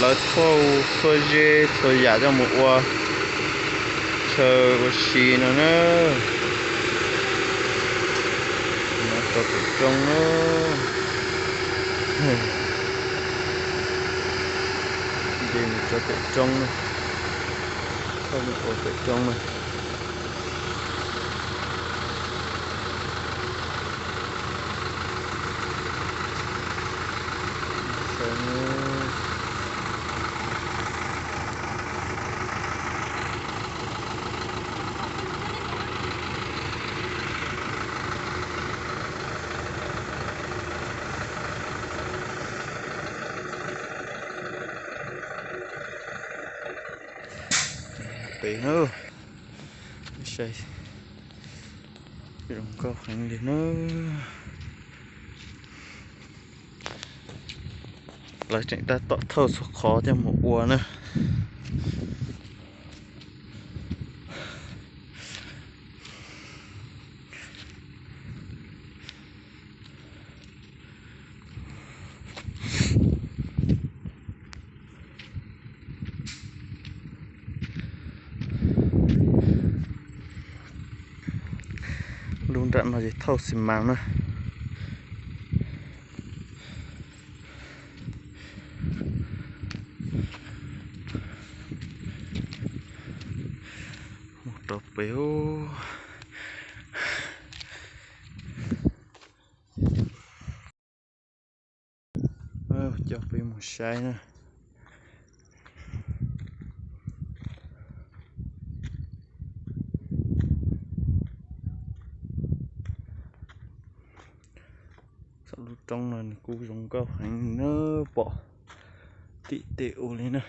Lawv thauj txhua zej txhua yam coj mus ua chaw ua si no na. No rau pem roob na. Nce mus rau pem roob na. Thauj mus ua pem roob na. Pem na, saib zoo nkauj heev li na. Lawv tseem tab tom thauj txhua qhov coj mus ua na. Lub nram no ces thauj xi mas na. Mus rau pem, coj peb mus saib na. Saum lub roob no nws kuj zoo nkauj heev na, pom tim tej ua li na.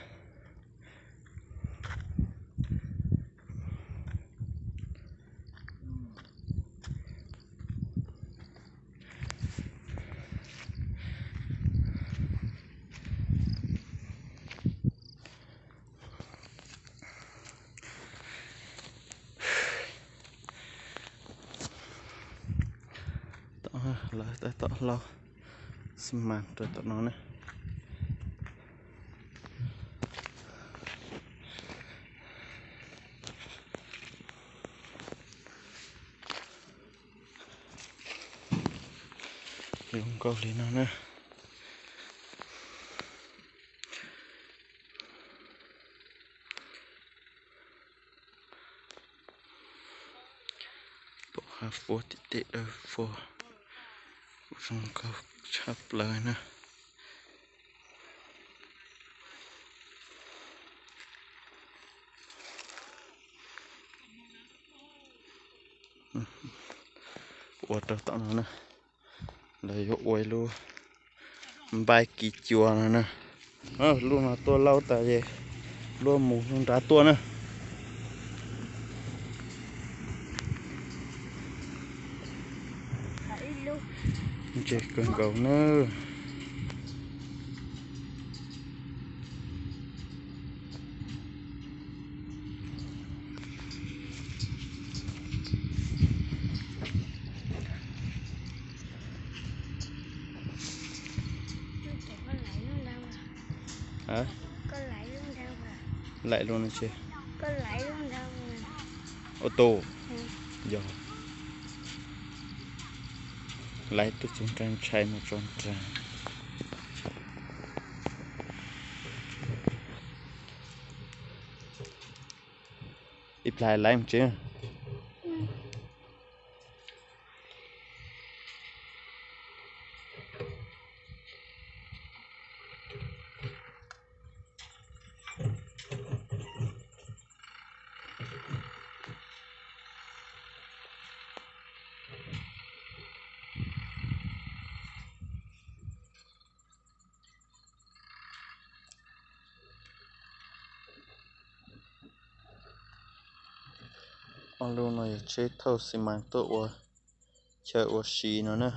Lawv tab tom hlau xi mas rau tom no na. Zoo nkauj li no na. Pom hav puab tim tej dawb vog, zoo nkauj tshaj plaws na. Ua rau tom no na, lawv yuav ua ib lub npaib kiv cua no na. Lub no tuaj laub tas ces luag mus lub nrad tuaj na. Ntse kawg nkaus na. Laim lub no tsis, ua tus, yog laim tus txiv nrag ntshai mus tso nrag. Ib plag laim mus tsev. Ob lub no yog tsheb thauj xi mas tuaj ua chaw ua si no na.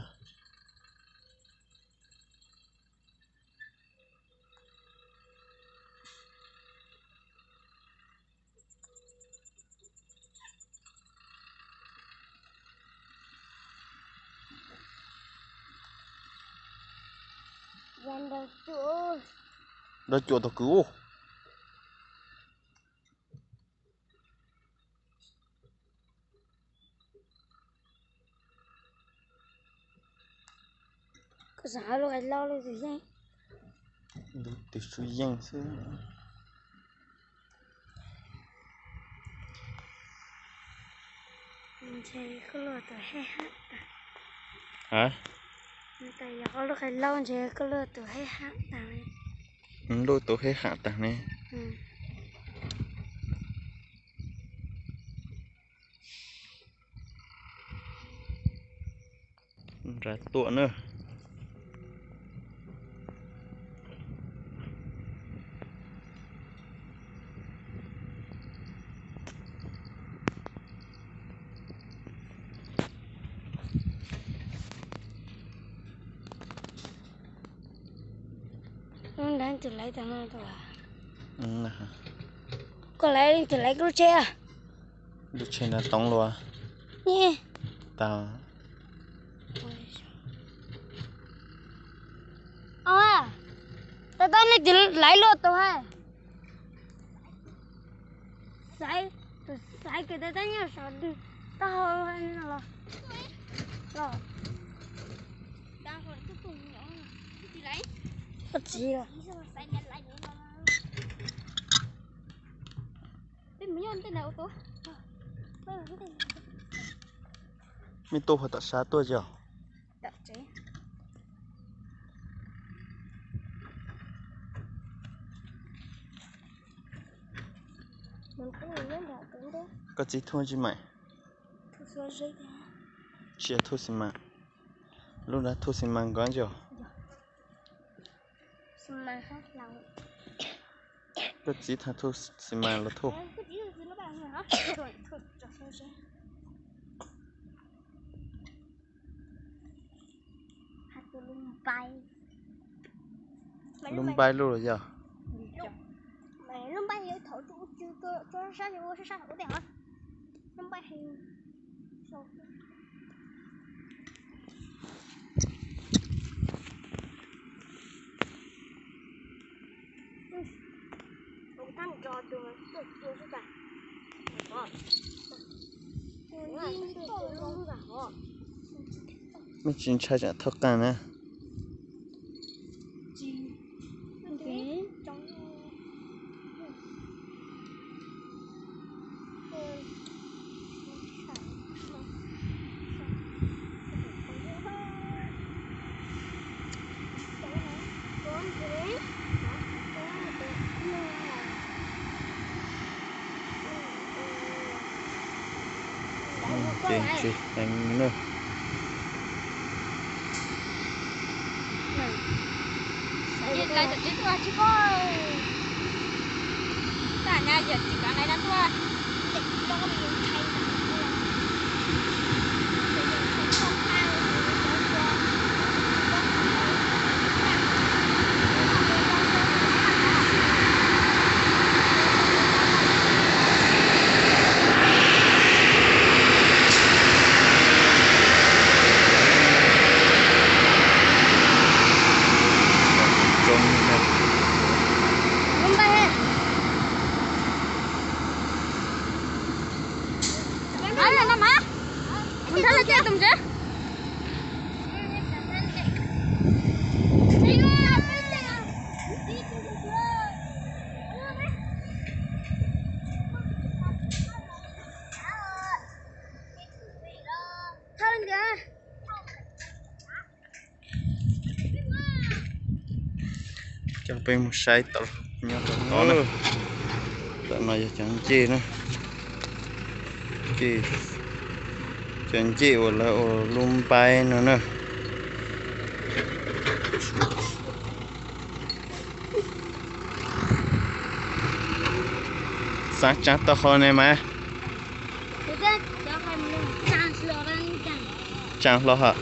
Nrov cuam tau kwv ub. Koj xav lub qai laub lub tus yeej. Lub tus yeej xwb. Ntshe koj luaj tus hej hab tag. Hab? Yog koj lub qai laub ntshe koj luaj tus hej hab tag. Luaj tus hej hab tag ne. Nrad tuaj na. Lub nrad tus laiv tau no tus. Koj laiv tus laiv lub tsheb a. Lub tsheb nrad toov luaj. Tau. Tau tau nej tus laiv luaj tus hab. Xaiv, tus xaiv kws tab tab nyob saum taub hau no los. Koj txiv. Mej tuaj puag tom sab tuaj tso. Koj txiv thuj tsi maim? Tsis yog thuj xi mas. Lub nrad thuj xi mas nkaus tso. Koj txiv thaum thuj xi mas los thuj. Lub npaib lub los yog? Mej tsis ntshai tsam thauj qeej na. Ces tsis heev na. Coj peb mus saib tom nyob rau tod na. Tom no yog cov ncej na. Cov ncej uas lawv ua lub npaib no na. Xaav tsaa tau qhov ne mas. Tsaa hlo hab.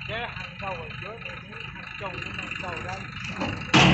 Ces hàng đầu ở dưới này, hàng trồng nó hàng đầu đây.